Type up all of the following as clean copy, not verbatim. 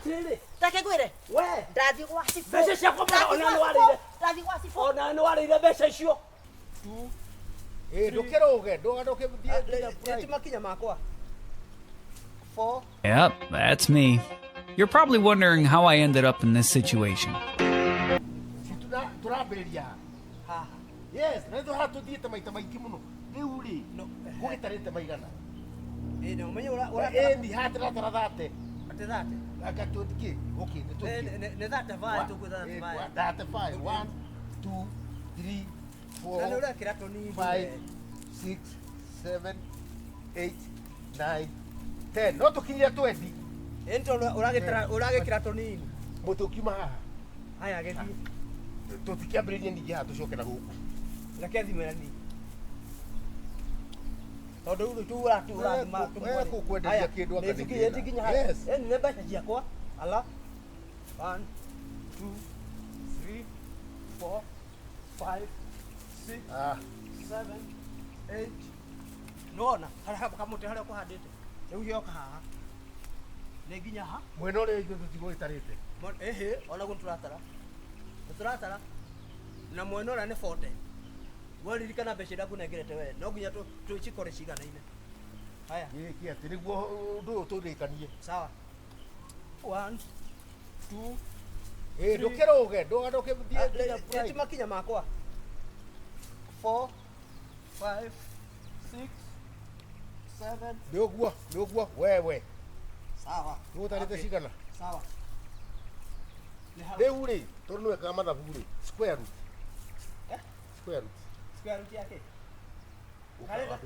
Atĩrĩrĩ. Reke ngwĩre. We. Ndathiĩ gwa cibũ. Mbeca ciakwa mwana, Ndathiĩ ona gwa nĩ warĩire. cibũ. Ndathiĩ gwa cibũ. Ona nĩ warĩire mbeca icio. Ĩ, ndũkĩrũge, ndũgĩthiĩ nginya Ti prime. makinya makwa. 4. Yep, that's me. You're probably wondering how I ended up in this situation. Si tũrambĩrĩria haha. Haha. Yes, na nĩtũ haha tũthiĩte maita maingĩ mũno. Rĩu rĩ, gũgĩtarĩte maigana. Ĩ na ũmenye ũra Ĩni, haha tũratara thate. Atĩ thate. Anga tũthiĩ, okay, nĩ tũthiĩ. Nĩ thate vaĩ tũkwĩ thate vaĩ. Thate five. One, two, three, four, Na nĩ ũrekĩra tũnini. five, six, seven, eight, nine, 10. No tũkinyie 20. Ĩ nĩ tondũ ũragĩkĩra tũnini. Mũtĩ ũkiuma haha. Haya gĩthiĩ. Tũtikĩambĩrĩrie ningĩ haha tũcoke na gũkũ. Reke thimũ ĩra nini. Tondũ rĩu tu ũrathima We kũkwenderia kĩndũ anga nĩ thĩna. nginya haha. Yes. Ĩ nĩ mbeca ciakwa. Ala. 1 2 3 4 5 6 Ah, 7 8. Nĩwona harĩa kamũtĩ harĩa ũkũhandĩte. Rĩu yoka haha. Nĩ nginya ha. Mwena ũrĩa ithuĩ tũtigũgĩtarĩte. Ĩhĩ, onaguo nĩtũratara. Nĩtũratara. Na mwena ũrĩa nĩ 40. We ririkana mbeca iria ngũnengerete we. No nginya tũcikore ciganaine. Haya, Gĩkĩ atĩ nĩguo ũndũ ũyũ tũrĩkanie. sawa. 1 2 Ĩ, ndũkĩrũge, ndũgĩthiĩ nginya Ti prime. makinya makwa. 4 5 6 7. Nĩ ũguo, nĩ ũguo, wewe. Sawa. Nĩgũtarĩte Okay. cigana? Sawa. Nĩ hau. Rĩu rĩ, tondũ nĩwekaga mathabu rĩ, square root. Eh? Square root. Square root yake. Karenda.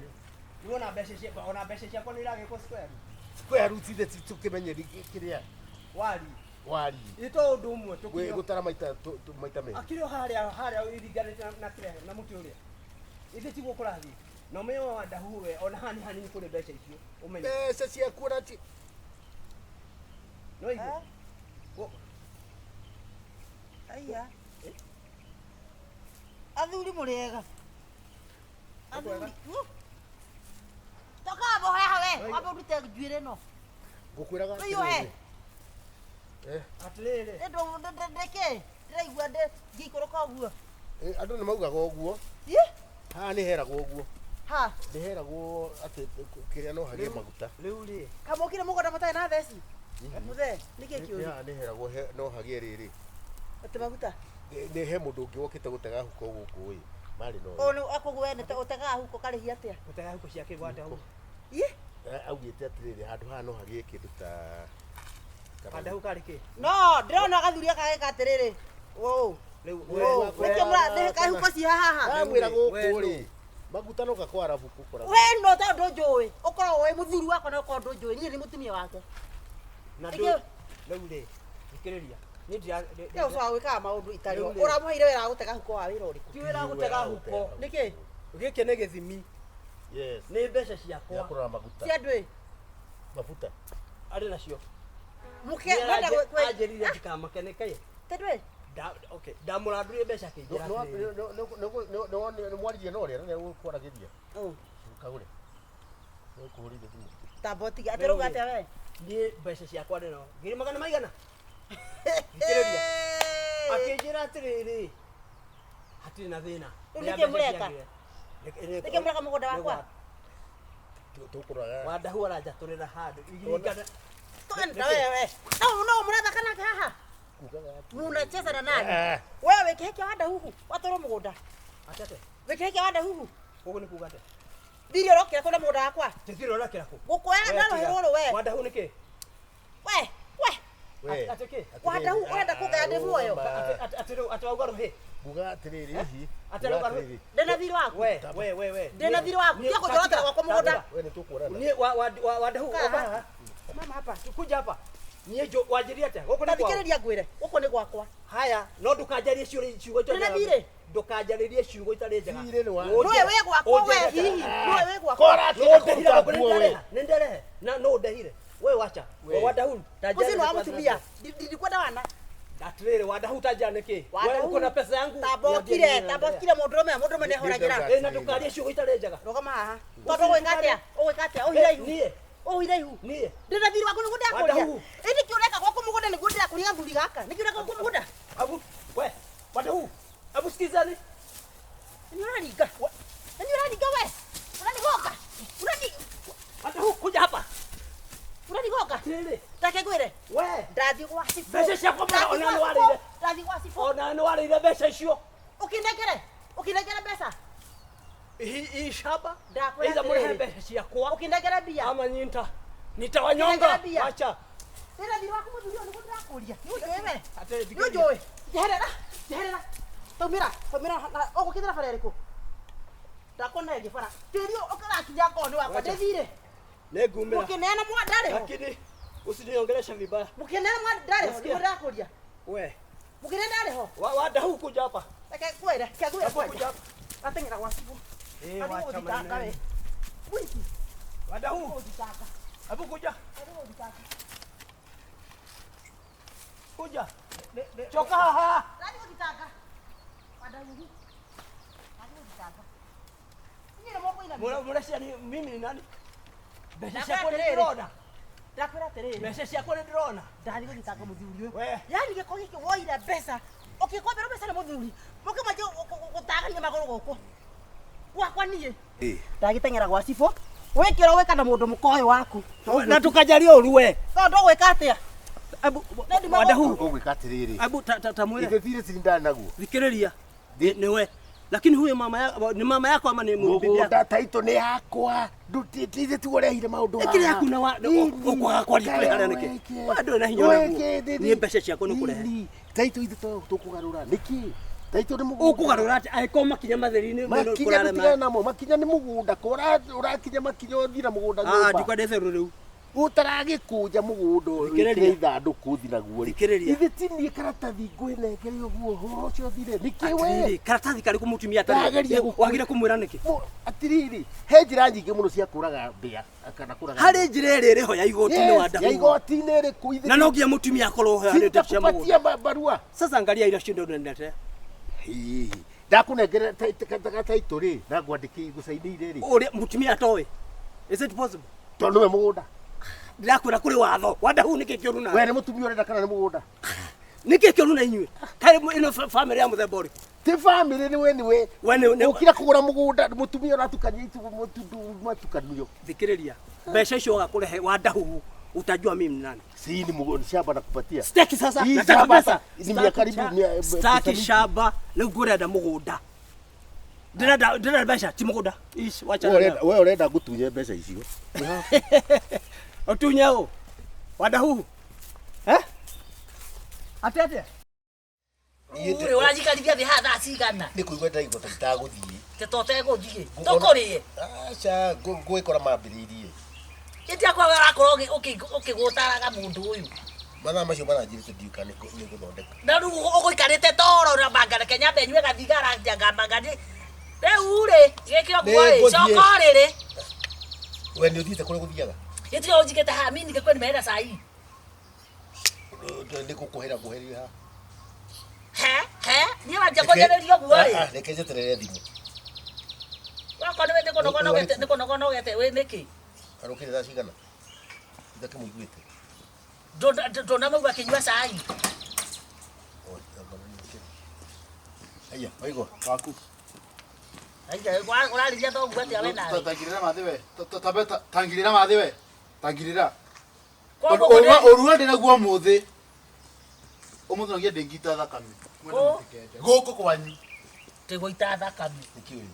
Nĩwona mbeca ciakwa, ona mbeca ciakwa nĩ iragĩkwo square root. Square root ithe tũkĩmenye kĩrĩa Wari. wari. Ĩ to ũndũ ũmwe tũkinya. Gũtara maita maita merĩ. Akĩrĩ o harĩa harĩa iringanĩte na kĩrĩa na mũtĩ ũrĩa. Ithe tiguo kũrathiĩ. Na ũmenye wa ndahu we ona haha nĩ hanini kũrĩ mbeca icio. Ũmenye. Mbeca ciaku ona ti No igue. Eh? Aya. Athuri mũrĩ ega. Athuri. Toka abo haha we, wambe ũrute njuĩrĩ ĩno. Ngũkwĩraga Rĩu he. atĩrĩrĩ. Eh, Atĩrĩrĩ. Nĩ ndĩkĩ? Ndĩraigua ngĩikũrũka ũguo. eh, andũ nĩ maugaga ũguo. Ĩ? Haha nĩ heragwo ũguo. Ha. Nĩ heragwo atĩ kĩrĩa no hagĩe maguta. Rĩu rĩ. Kamũkire mũgũnda mũtarĩ na theci? Mũthee, nĩkĩ Nĩ kĩũru? haha nĩ heragwo no hagĩe rĩrĩ. Atĩ maguta. Nĩ he mũndũ ũngĩ wokĩte gũtega huko gũkũ ĩ. Marĩ no. Ũũ nĩ akũguo we nĩ ũtegaga huko karĩhia atĩa? Gũtega huko ciake gwa ndahu. Ĩ? Augĩte atĩrĩrĩ handũ haha no hagĩe kĩndũ ta Kandahu karĩ kĩ? No, ndĩrona gathuri gaka geka atĩrĩrĩ. Ũũ. Rĩu Ũũ. Nĩkĩo mũra kahuko ci haha? Ndamwĩra We gũkũ nũ? rĩ. Maguta no gakwara buku kora. We no tondũ ndũnjũĩ. Ũkoragwo wĩ mũthuri wakwa na ũkorwo ndũnjũĩ. Niĩ nĩ mũtumia wake. Na Nĩkĩo- rĩu rĩ. Thikĩrĩria. Niĩ ndira Rĩu ũcokaga gwĩkaga maũndũ itarĩ. Rĩu rĩ. Ũramũheire wĩra wa gũtega huko wa wĩra ũrĩkũ? Ti wĩra wa gũtega huko. Nĩkĩ? Gĩkĩ nĩ gĩthimi. Yes. Nĩ mbeca Ya ciakwa. kũrora maguta. Cia andũ ĩ? Mafuta. Arĩ nacio. Mũke mwenda gwĩ Anjĩrire ndikamake nĩ kaĩ. Tondũ ĩ? Okay, ndamũrandũrire mbeca akĩnjĩra atĩrĩrĩ. Nĩ mwaririe na ũrĩa na nĩ kwaragĩria. Ũũ. Kagũre. Nĩ kũhũrire thimũ. Tamba ũtige. Atĩ rauga atĩa we? Niĩ mbeca ciakwa ndĩno. Ngiri magana maigana? Thikĩrĩria. Akĩnjĩra atĩrĩrĩ. Hatirĩ na thĩna. Rĩu nĩkĩ mũreka? Nĩkĩ mũreka mũgũnda wakwa? Tũkũroraga. Wandahu aranjatũrĩra handũ. Iringana. Twenda wewe. No no mũrathaka nake haha. Kugaga atĩ. Munacheza na nani? Eh. Wewe wĩ kĩhĩ kĩa Wandahuhu, watwarwo mũgũnda. Atete. Wĩ kĩhĩ kĩa Wandahuhu. Ũguo nĩ kuga atĩa? Thiri ũrokĩra kwenda mũgũnda wakwa. Tithiri ũrekĩra kũ? Gũkũoya na rũhĩ rũrũ we. Wandahu nĩ kĩ? We, we. We. Atĩ kĩ? Wandahu ũrenda kũngaya ndĩ muoyo. Atĩ rĩu atĩ wauga rũhĩ. Nguga atĩrĩrĩ hihi. Atĩ rauga rũhĩ. Ndĩna thiri waku. We, we, we, we. Ndĩna thiri waku. Tiga kũnjorotera gwakwa mũgũnda. We nĩ tũkuonana. Niĩ wa Wandahu Kaa ũka haha. haha. Mama hapa. Kuja hapa. Niĩ wanjĩria atĩa? Gũkũ Ta nĩ kwao. thikĩrĩria ngwĩre. Gũkũ nĩ gwakwa. Haya, no ndũkanjarie ciũria ciugo itarĩ Ndĩna njega. thirĩ. Ndũkanjarĩrie ciugo itarĩ njega. Thirĩ nĩ wa- Nũwe wĩ gwakwa we hihi. Nũwe wĩ gwakwa. Kora Nũ atĩ ndehire kũruta gũkũ nĩ nguo we. ndareha. Nĩ ndarehe. Na nũ ndehire. We wacha. We. Wandahu. Ũcio nĩ wa mũtumia. Ndikwenda wana. Atĩrĩrĩ, Wandahu tanjĩra nĩkĩ? We uko na pesa yangu. Tambokire, Niambie nini tambokire mũndũrũme, mũndũrũme nĩ ahoragĩra. Nĩ Eh, na ndũkarie ciugo itarĩ njega. Rũgama haha. Tondũ ũgwĩka atĩa? Ũgwĩka atĩa? Ũhire ihu. Niĩ. Ũhire ihu. Niĩ. Ndĩna thiri waku nĩguo ndakũria. Wandahu. Ĩndĩ kĩ ũreka gwaku mũgũnda Ndakũria gathuri gaka. Nĩkĩ ũreka mũgũnda? Abu, we, wate huu. Abu sikizani. Nĩ ũraringa. Nĩ ũraringa we. Ũranigonga. Urani Wate huu kuja hapa. Ũranigonga. Tili. Reke ngwĩre. We. Ndathiĩ gwa cibũ. Mbeca ciakwa mara Ndathiĩ ona gwa nĩ warĩire. cibũ. Ndathiĩ gwa cibũ. Ona nĩ warĩire mbeca icio. Ũkĩnengere. Ũkĩnengere mbeca. Hii hii shamba. Ndakwĩra Iza mũrehe atĩrĩrĩ. mbeca ciakwa. Ũkĩnengere mbia. Ama nyinta. Nitawanyonga. Nengera mbia. Wacha. Ndĩna thirĩ waku mũthuri ũyũ nĩguo ndĩrakũria. Nĩ ũnjũĩ we. Atĩ Nĩ ũnjũĩ. Njeherera. Njeherera. Taumĩra. Taumĩra na ũgũkĩthĩra bara ĩrĩkũ? Ndakuona ĩngĩ bara. Tĩri ũyũ ũkĩrakinya ngoo nĩ wakwa Wacha. ndĩthire. Nĩngumĩra. Mũkĩneana mwandarĩ ho. Lakini usiniongeleshe vibaya. Mũkĩneana mwandarĩ ho. Nasikia. Nĩguo ndĩrakũria. We. Mũkĩneana ndarĩ ho. Wa wada huu kuja hapa. Reke ngwĩre. Reke ngwĩre Hapo kuja kwanja. hapa. Ateng'era gwa cibũ. Eh, Athiĩ wacha gũthitanga maneno. we. Wiki. Wada huu. Gũthitanga. Hebu kuja. Athiĩ gũthitanga. Kuja. Choka haha. Ndathiĩ gũthitanga. Wadaruhu. Ndathiĩ gũthitanga. Inyuĩ nĩ mũkũinamia. Mura mureciria ni mimi ni nani? Mbeca Ndakwĩra ciakwa nĩ atĩrĩrĩ. ndĩrona. Ndakwĩra atĩrĩrĩ. Mbeca ciakwa nĩ ndĩrona. Ndathiĩ gũthitanga mũthuri ũyũ. We. Yaani gĩko gĩkĩ woire mbeca ũkĩkomberwo mbeca nĩ mũthuri mũkĩmanjia gũtagania magũrũ gũkũ gwakwa niĩ ndagĩteng'era gwa cibũ wĩkĩra wĩka na mũndũ mũka ũyũ waku Na tukajaria ũru we. no ndũgwĩka atĩa Abu Nĩ wada huu. Ũgwĩka atĩrĩrĩ. Abu ta mwĩre. Ithe thirĩ cirindana naguo. Thikĩrĩria. Ni we. Lakini huyo mama yako ni mama yako ama ni bibi yako? Mũgũnda taitũ nĩ yakwa. Ithe tiguo ũrehire maũndũ Ikiri yaku na wa ukwaga kwaria kũrĩ harĩa nĩkĩ? Wa ndũrĩ na hinya ona guo. Niĩ mbeca ciakwa nĩ kũrehe. Taitũ ithe tũkũgarũra nĩkĩ? Taitũ nĩ mũgũnda. Ũkũgarũra atĩa angĩkorwo makinya matheri-inĩ Makinya ndũtigane namo makinya nĩ mũgũnda ko ũrakinya makinya ũthiĩ na mũgũnda Ah, nyũmba. ndikwenda itherũ rĩu. Ũtaragĩkũnja mũgũnda ũyũ Thikĩrĩria. wĩkĩre ithandũkũ ũthiĩ naguo rĩ. Thikĩrĩria. Ithe ti niĩ karatathi ngwĩnengere ũguo ũhoro ũcio ũthire. Nĩkĩ we? Atĩrĩrĩ, karatathi karĩkũ mũtumia atarĩ? Ndageria gũkũ- Wagire kũmwĩra nĩkĩ? Atĩrĩrĩ, he njĩra nyingĩ mũno cia kũraga mbĩa kana kũraga Harĩ njĩra ĩrĩa ĩrĩ ho ya igoti-inĩ wa Yes, ya Ndahu. igoti-inĩ ĩrĩkũ ithe Na no nginya mũtumia akorwo ũheanĩte cia mũgũnda. Sitakupatia barua. Sasa angalia ira cindo ndendete. Hihi. Ndakũnengera taitũ rĩ na ngwandĩkĩ ngũcainĩire rĩ. Ũrĩa mũtumia atoĩ. Is it possible? Tondũ nĩwe mũgũnda. Ndĩrakwĩra kũrĩ watho. Wa Ndahu nĩkĩ kĩũru nawe? We nĩ mũtumia ũrenda kana nĩ mũgũnda? Nĩkĩ kĩũru na inyuĩ? Kaĩ ĩno famĩlĩ ya mũthemba ũrĩkũ? Ti famĩlĩ nĩ we nĩ we. We nĩ Ũkira kũgũra mũgũnda mũtumia ũratukania itu matukanio. thikĩrĩria. Mbeca icio waga kũrehe wa Ndahu utajua mimi ni nani. Si ni mũgũnda shamba nakupatia. Sitaki sasa. Hii Nataka shamba pesa. hata ni mia karibu mia Sitaki pesa mingi. shamba rĩu ngũrenda mũgũnda. Ndĩrenda ndĩrenda mbeca ti mũgũnda. Ish, wacha. We ũrenda we ũrenda ngũtunye mbeca icio. Ũtunye ũ? Wa Ndahu. Eh? Atĩ atĩa? Rĩu ũranjikarithia thĩ haha thaa cigana Nĩ kũigua ndĩraigua ta itagũthiĩ. te totegũthiĩ tũkũrĩe Aca ngwĩkora mambĩrĩirie. ĩti akwa ũrakorwo ũkĩgũtaraga mũndũ ũyũ Mathaa macio maranjĩrĩte ndiũĩ kana nĩ gũthondeka. na rĩu ũgũikarĩte toro na banga reke nyambe nyue gathigara njangambanga rĩu rĩ gĩkĩ ũguo rĩ Nĩngũthiĩ. coka rĩrĩ We nĩ ũthiĩte kũrĩa gũthiaga? gĩtiga ũnjigĩte haha mi ningekuwa nimeenda saa hii Nĩ gũkũhera ngũherie haha. he he niĩ wanjia kũnjarĩria ũguo rĩ Ah, ah, Reke njeterere thimũ. wakorwo nĩ nĩkũnogonogete wĩ nĩkĩ Arũkĩre thaa cigana? Ndakĩmũiguĩte. Ndũnamaigua akĩnyua cai. Oi, anga nĩ ũkĩre. Aya, waigua waku. Ũrarĩria thoguo atĩa we nawe? Tangirira mathi we. Tambe tangirira mathi we. Tangirira. Koguo Ũruga ndĩ naguo ũmũthĩ. Ũmũthĩ no nginya ndĩngita thakame. Mwene Kũ? mũtikende. Gũkũ kwanyu. Tũgũita thakame. Nĩkĩ ũyũ?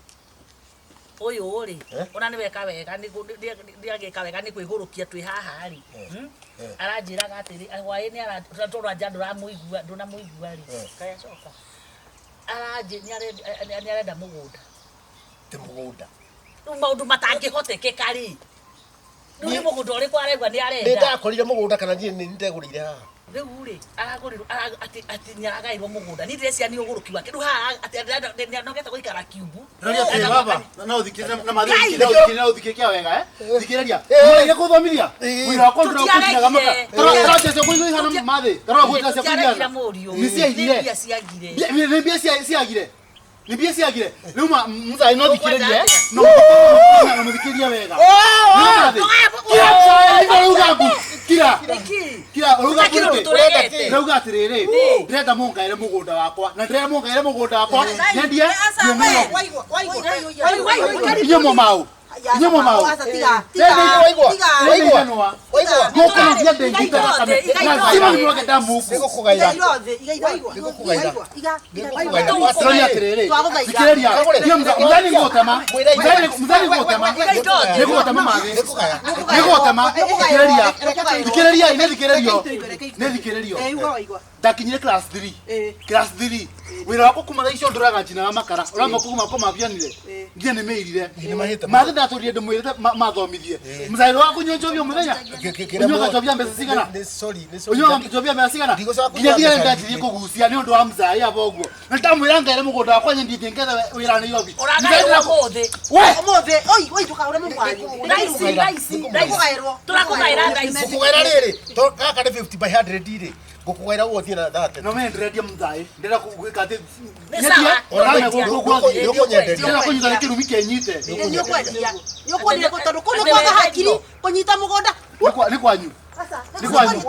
Ũyũ rĩ, Eh? ona nĩ weka wega nĩ agĩka wega nĩ kwĩgũrũkia twĩ haha rĩ. Eh. Hmm? Eh. Aranjĩraga atĩrĩ hwaĩ-inĩ tondũ anja ndũramũigua ndũnamũigua rĩ. Eh. Kaĩ acoka. Aranjĩ nĩ arenda mũgũnda. Ti mũgũnda. Rĩu maũndũ matangĩhotekeka rĩ. Rĩu nĩ mũgũnda ũrĩkũ araigua nĩ Nĩ arenda. ndakorire mũgũnda kana niĩ nĩ ndegũrĩire haha. Rĩu rĩ aragũrirwo atĩ atĩ nĩ aragaĩrwo mũgũnda. Niĩ ndĩreciria nĩ ũgũrũki wake. Rĩu haha atĩ nĩ anogete gũikara kiumbu. Rĩrĩa atĩ baba, na ũthikĩrĩrie na mathi Ngai! na ũthikĩrĩrie na ũthikĩrĩrie kĩa wega eh. Thikĩrĩria. Eh. Mũrĩire kũthomithia. Eh. Wĩra wakwa ndũra ũkũtinaga maka. Tũtiaregire. Tarora cia kũigua ihana mathi. Tarora gwĩta cia Tũtiaregire kũigana. mũriũ. Nĩ ciaigire. Nĩ mbia ciagire. Nĩ mbia ciagire. Nĩ mbia ciagire. Rĩu mũthai no thikĩrĩrie. Ũkwenda No na mũthikĩrĩrie wega. Nĩ mathi. Kira cai nĩ rauga ngu. Kira. Kira uruga Kira kũrĩ. tũregete. Ndĩrauga atĩrĩrĩ, ndĩrenda mũngaĩre mũgũnda wakwa na ndĩrenda mũngaĩre mũgũnda wakwa nyendie inyuĩ mwamau inyuĩ mwamau Waigua? Waigua? gũkũrũgia ndĩngita thakame lazima nimwage damu huku. Nĩngũkũgaĩra. Nĩngũkũgaĩra. Ndĩroria atĩrĩrĩ, thikĩrĩria, ndiyo mũthani ngũgũtema, mũthani ngũgũtema, nĩngũgũtema mathĩ, nĩngũgũtema, thikĩrĩria, thikĩrĩria, nĩ thikĩrĩrio, nĩ thikĩrĩrio. Ndakinyire class 3, class 3 wĩra wakwa kuma thaa icio ndũraga njinaga makara ũrama kuma ko mabianire nginya nĩ mĩirire Nĩmahĩte. mathĩ ndatũrire ndĩmwĩrĩte mathomithie mũcairo waku nyua njobia mũthenya ũnyuaga njobia mbeca cigana Sorry, nĩ sorry. ũnyuaga njobia mbeca cigana Ndigũcoka nginya kũnyua nginya mbeca ndanjirie kũgucia nĩ ũndũ wa mzai aba ũguo na ndamwĩra ngaire mũgũnda wakwa nyendie ngethe wĩra Nairobi. Ũragaĩrwo ũmũthĩ. We Ũmũthĩ, oi, oi, ndũkaũre mũkwanyu. Thaa ici, thaa ici, thaa ici. Tũrakũgaĩra thaa ici. Ngũkũgaĩra rĩrĩ, to gaka nĩ 50 by 100 rĩ. Ngũkũgaĩra ũguo thiĩ na 30. no mene ndĩrendia mzai ndĩrenda gwĩka atĩ Nĩ sawa, ũrame tũkwendia. Nĩũkũnyenderia. ndĩrenda kũnyita nĩ kĩrumi kĩnyite. Nĩũkwendia. Nĩũkwendia tondũ kũu nĩ kwaga hakiri kũnyita mũgũnda. Nĩ kwanyu. Nĩ kwanyu.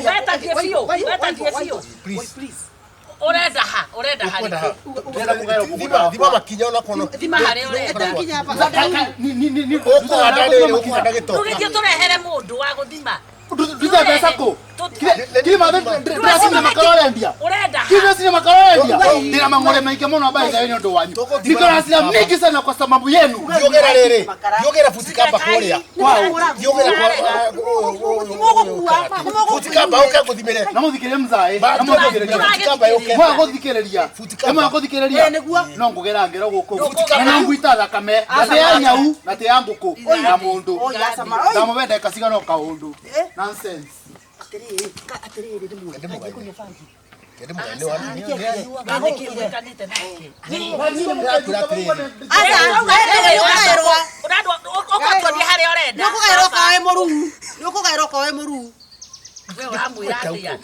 Wetagie biũ, wetagie biũ. Please. Ũrenda ha, ũrenda ha Ũkwenda rĩkũ? ha? Ndĩrenda kũgaĩrwo mũgũnda Thima thima wakwa. makinya ona kono. Thima harĩa ũrenda. Ũkũhanda rĩrĩ, ũkũhanda gĩtoka. Tũgĩthiĩ tũrehere mũndũ wa gũthima. Ndute mbeca kũ? Kiri mathĩ ndĩracinya makara ũrendia. Ũrenda Kiri ha? ndĩracinya makara ũrendia. Ndĩna mang'ore maingĩ mũno by the way nĩ ũndũ wanyu. Tũgũthima Niko na hasira mingi sana kwa sababu yenu. Thiogera rĩrĩ, thiogera buti kamba kũrĩa. Thiogera buti kamba ũke ngũthimĩre. Na mũthikĩrĩrie mzaĩ. Ba- Na mũthikĩrĩrie. Buti kamba yũke. Mwaga gũthikĩrĩria. Buti kamba. Mwaga gũthikĩrĩria. No ngũgera ngero gũkũ. Na nĩngũita thakame. Na ti ya nyau na ti ya ngũkũ. Ya mũndũ. Ndamũhe ndagĩka cigana o kaũndũ. Nonsense. Nĩkĩ nake? Ndĩrakwĩra atĩrĩrĩ, Ũgatuonia harĩa ũrenda. Nĩũkũgaĩrwo kawe mũruu. Nĩũkũgaĩrwo kawe mũruu. We ũramwĩra atĩa?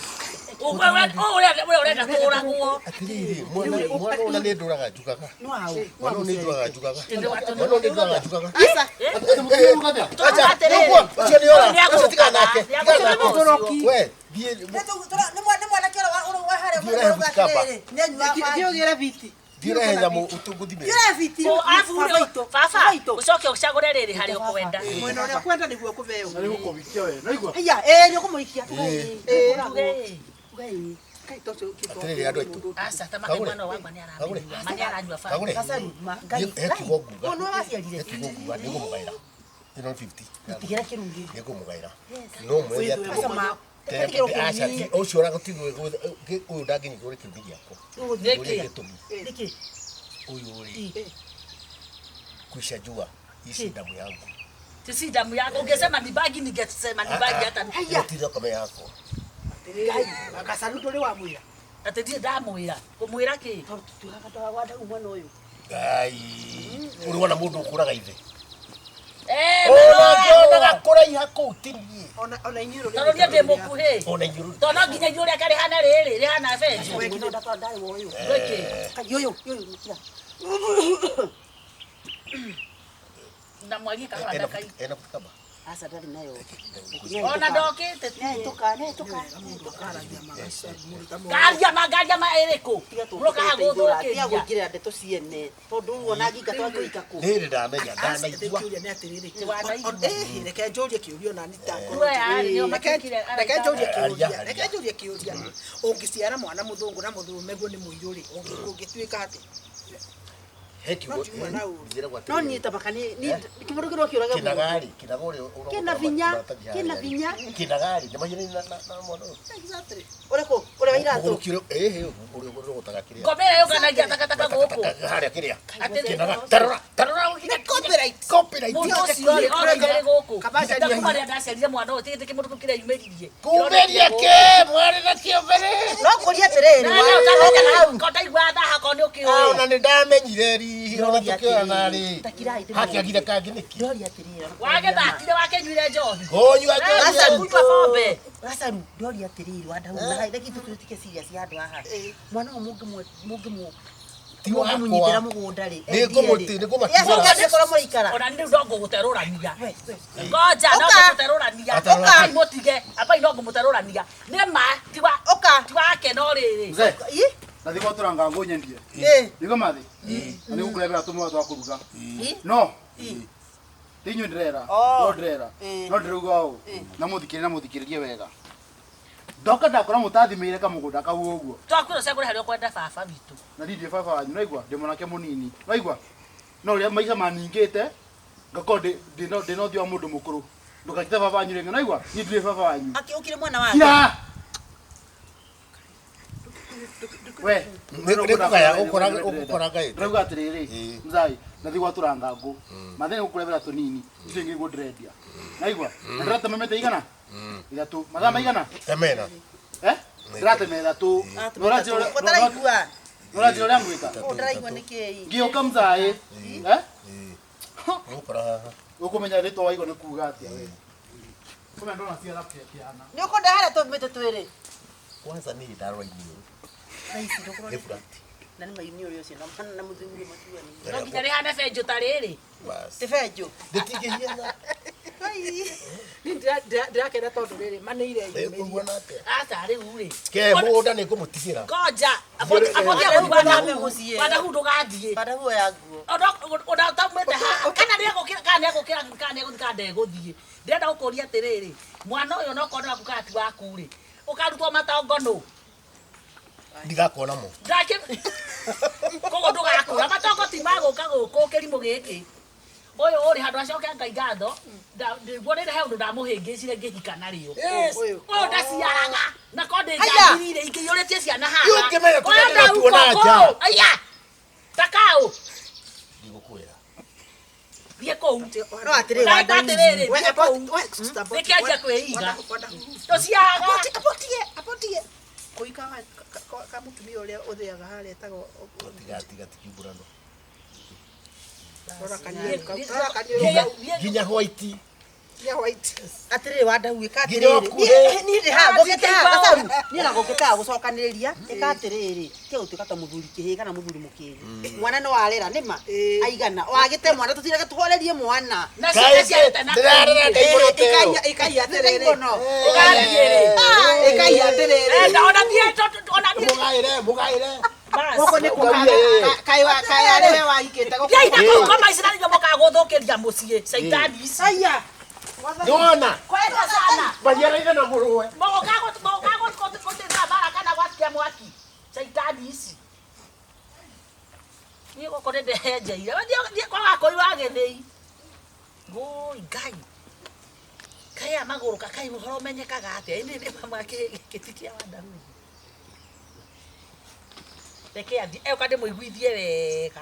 We ũrenda tũragwo. atĩrĩrĩ, mwana mwana ũyũ na nĩ ndũraga njugaga. Mwana ũyũ nĩ ndũraga njugaga. Mwana ũyũ nĩ ndũraga njugaga. Acha, ũguo, ũcio nĩ ora, ũcio tigana nake, tigana nake. We, thiĩ Nĩ mwanake ũrĩa wa harĩa Thiĩ ũrehe buti kamba. Nĩanyuaga bangi. Thiĩ ũrehe nyamũ ngũthimĩre. Thiĩ ũrehe biti. Baba, ũcoke ũcagũre rĩrĩ harĩa ũkwenda. Mwena ũrĩa kwenda nĩguo kũbeo. Na nĩgũkũhikia we. Naigua? Haiya, ĩĩ nĩũkũmũhikia. Atĩrĩrĩ andũ aitũ. Aca, ta make mwana wakwa nĩaramĩnyua. Ma nĩaranyua baba. Kagũre. Ngai. He kiugo nguga. Ũyũ nĩwe waciarire. He kiugo nguga, nĩngũmũgaĩra. Ĩno nĩ 50. Tigĩra kĩrungi. Nĩngũmũgaĩra. No mwĩre atĩrĩ. Aca, Aca, ũcio ũragũtigwo ũyũ ndangĩnyitwo nĩ kĩrumi gĩakwa. Nĩkĩ? Gĩtũmi. Nĩkĩ? Ũyũ rĩ, kuisha jua hii si damu yangu. Ti si damu yako. Ungesema ni bangi, ningesema ni bangi hata. Ĩno ti thakame yakwa. Gacaru ndũrĩ wamwĩra. Atĩ ndirĩ ndamwĩra. Ngũmwĩra kĩ? Tondũ tũtiugaga ndwagwa mwana ũyũ. Ngai, ũrĩ wona mũndũ ũkũraga ithe. Eh, Ona ngĩonaga kũraiha kũu ti niĩ. Ona inyuĩ rũrĩrĩ. Tondũ niĩ ndĩ mũkuhĩ. Ona inyuĩ Tondũ no nginya inyuĩ rĩake rĩhana rĩrĩ, rĩhana benjũ. Gwĩkĩ? Kai ũyũ, ũyũ, nĩkĩra. Na mwagie kahora ena ndakai. ena buti kamba. Aca ndarĩ nayo. Ona ndokĩte. Nĩahĩtũka, nĩahĩtũka. Ngaria ma ngaria ma ĩrĩkũ? Mũroka haha Tiga gũthũkĩria. gũingĩrĩra ndeto ciene tondũ rĩu ona nginga twangĩika kũ. Nĩ rĩ ndamenya, ndanaigua. Kĩũria nĩ atĩrĩrĩ, Wanaigua. reke njũrie kĩũria ona niĩ We arĩ, nĩo matikire, reke njũrie Aria, kĩũria, aria. reke njũrie kĩũria. Ũngĩciara mwana mũthũngũ na mũthũme guo nĩ mũirũ rĩ, ũngĩtuĩka atĩ He kiugo. No ti mwana ũru. Njĩragwo atĩrĩrĩ. No niĩ tabaka nĩ kĩmũndũ kĩrĩa kĩũraga mũndũ. Kĩnagarĩ, kĩnaga ũrĩa ũrogota Kĩna hinya, maratathi harĩa kĩna rĩ. hinya. Kĩnagarĩ, nĩmahiũrania na mwana ũyũ. Exactly. Ũrĩkũ? Ũrĩa wa iratũ? Mũgũrũki ũrĩa, ĩhĩ, ũrĩa ũrogotaga kĩrĩa. Ngombe ĩrĩa yũnganagia takataka gũkũ. Harĩa kĩrĩa. Atĩrĩ. Kĩnaga, tarora, tarora. Nĩ copyright. Copyright. Mũndũ ũcio rĩ, okire rĩ gũkũ. Kabaca Ndakuma rĩrĩa ndaciarire mwana ũyũ, tigĩte kĩmũndũ kĩu kĩreyumĩririe. Kumĩria kĩ, mwarĩ na kĩo mbere. No ngũrie atĩrĩrĩ, wa- Ko ndaiguaga thaha ko nĩ ũkĩũĩ. Ona nĩ ndamenyire ri, ona tũkĩonana rĩ. Takirai ndĩmũrie. Hakĩagire kangĩ nĩkĩ? Ndĩroria atĩrĩrĩ. Wagĩthakire wakĩnyuire njohi. Kũnyua njohi. Aca kunyua bombe. Gacaru, ndĩroria atĩrĩrĩ, wandau, na reke tũtuĩke serious ya andũ haha. Mwana ũyũ mũngĩmũ mũngĩmũ Ti Mũngĩmũnyitĩra wakwa. mũgũnda rĩ. Nĩ ngũmũti- nĩ ngũmatigĩra. Yacoka ndĩkorwo mũikara. Ona nĩ no ngũgũterũrania. Ngoja no Ũka. ngũgũterũrania. Ũka. Apai mũtige, apai no ngũmũterũrania. Nĩ ma tiwa Ũka. ti wake no rĩrĩ. Mzee, Ĩ? na thikwa turanga ngũ nyendie. Ĩ. Nĩguo mathi. Na nĩgũkũrehera tũmwe twa kũruga. Ĩ. No. Ti inyuĩ ndĩrera. Oh. No ndĩrera. Ĩ. No ndĩrauga ũũ. Na mũthikĩrĩrie na mũthikĩrĩrie wega. Ndoka ndakora mũtathimĩire kamũgũnda kau ũguo. Twakwĩra ũcagũre harĩa ũkwenda baba witũ. Na niĩ ndirĩ baba wanyu naigua ndĩ mwanake mũnini naigua no ũrĩa maica maningĩte ngakorwo ndĩ na ũthiũ wa mũndũ mũkũrũ ndũkanjĩte baba wanyu rĩngĩ naigua niĩ ndirĩ baba wanyu. Akĩũkire mwana wake. Kira we. Nĩ kũgaya ũgũkora ngaĩte. Ndĩrauga atĩrĩrĩ, Ĩ. mzai nathi gwatũranga ngũ mathĩ nĩ gũkũrebera tũnini icio ingĩ guo ndĩrendia naigua na ndĩratema mĩtĩ igana ithatũ mathaa maigana. Temena. Eh, ndĩratema ithatũ. Ũtaraigua. Nũranjĩra ũrĩa ngwĩka. Ũtaraigua nĩ kĩĩ? Ngĩũka mzaĩ, eh, Ũgũkora haha. Ũkũmenya rĩtwa waigua nĩ kuga atĩa we. Kũmenya ndona ciara kĩana. Nĩ ũkũndehera tũmĩtĩ twĩrĩ. Kwanza niĩ ndarora iniũrũ. Thaa ici ndũkũrora. Nĩ flat. Na nĩ mainiũrũ ũcio na mwana na mũthuri matuani. No nginya rĩhane benjũ ta rĩrĩ. Bas. Ti benjũ. Ndĩtingĩhiana. Niĩ ndĩrakena tondũ rĩrĩ manĩire Nĩngũiguana atĩa? Aca rĩu rĩ. Ke mũgũnda nĩ ngũmũtigĩra. Ngoja, abotia gũthiĩ Wadahu ndũgathiĩ. Bada huo ya nguo. Ona ũtaumĩte haha kana nĩegũkĩra kana nĩegũkĩra kana nĩegũthiĩ kana ndegũthiĩ. Ndĩrenda gũkũria atĩrĩrĩ, mwana ũyũ no korwo nĩ waku kana ti waku rĩ, ũkarutwo matongo nũ? Ndigakona mo. Ndakĩ koguo ndũgakũra matongo ti magũka gũkũ kĩrimũ gĩkĩ. Ũyũ ũrĩ handũ acoke Ngai ngatho, nĩguo nĩ he ũndũ ndamũhĩngĩcire ngĩhika narĩo. Ũyũ. Ũyũ ndaciaraga na ko ndĩ Haya. njagirire ingĩiyũrĩtie ciana haha. Ĩ ũngĩmenya Ũyũ tũrĩa tuona ndauka nja. kũu. Aya. Takaũ. Ndigũkwĩra. Thiĩ kũu. No atĩrĩ Ndauga atĩrĩrĩ, We, thiĩ kũu. we, sister, Nĩkĩanjia kwĩiga. Wadahu. Tũciaraga. Abotie, abotie. Kũika ka mũtumia ũrĩa ũthĩaga harĩa etagwo Tiga tiga tikiumbũrano. rora kaniũrũ kau. Rora kaniũrũ kau. Nginya white. Nginya white. Atĩrĩrĩ Wandau ĩka Nginya atĩrĩrĩ. ũkuhĩ. Niĩ ndĩ haha ngũkĩte haha gacaru. Niĩ na ngũkĩte haha gũcokanĩrĩria ĩka atĩrĩrĩ tiga gũtuĩka ta mũthuri kĩhĩ kana mũthuri mũkĩgu. Mwana no arera nĩma aigana wagĩte mwana tũtireke tũhorerie mwana. Na ciana ciarĩte na Ndĩrarera ndaihũrĩte ĩyo. Ĩkai atĩrĩrĩ. Ngono. Ũgathiĩ rĩ. Ĩkai atĩrĩrĩ. Enda ona thiĩ ona thiĩ. Mũgaĩre, mũgaĩre. Bas. Gũkũ nĩ kaĩ kaĩ arĩ we wahikĩte gũkũ. Thiĩ na kũu ngoma ici na nĩguo mũkaga gũthũkĩria mũciĩ. Caitani ici. Aya. Nĩwona? Kwenda sana. Maciaraine na mũrũwe. Mũgũka gũtĩra mbara kana gwakia mwaki. Caitani ici. Niĩ gũkũ nĩ ndehenjeire. Thiĩ kwa Gakũi wa Gĩthĩi. Ngũi Ngai. Kaĩ aya magũrũka kaĩ ũhoro ũmenyekaga atĩa? Ĩndĩ nĩ mama gĩti kĩa Wandau. Reke athiĩ. Eũka ndĩmũiguithie wega.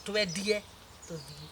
Twendie tũthiĩ.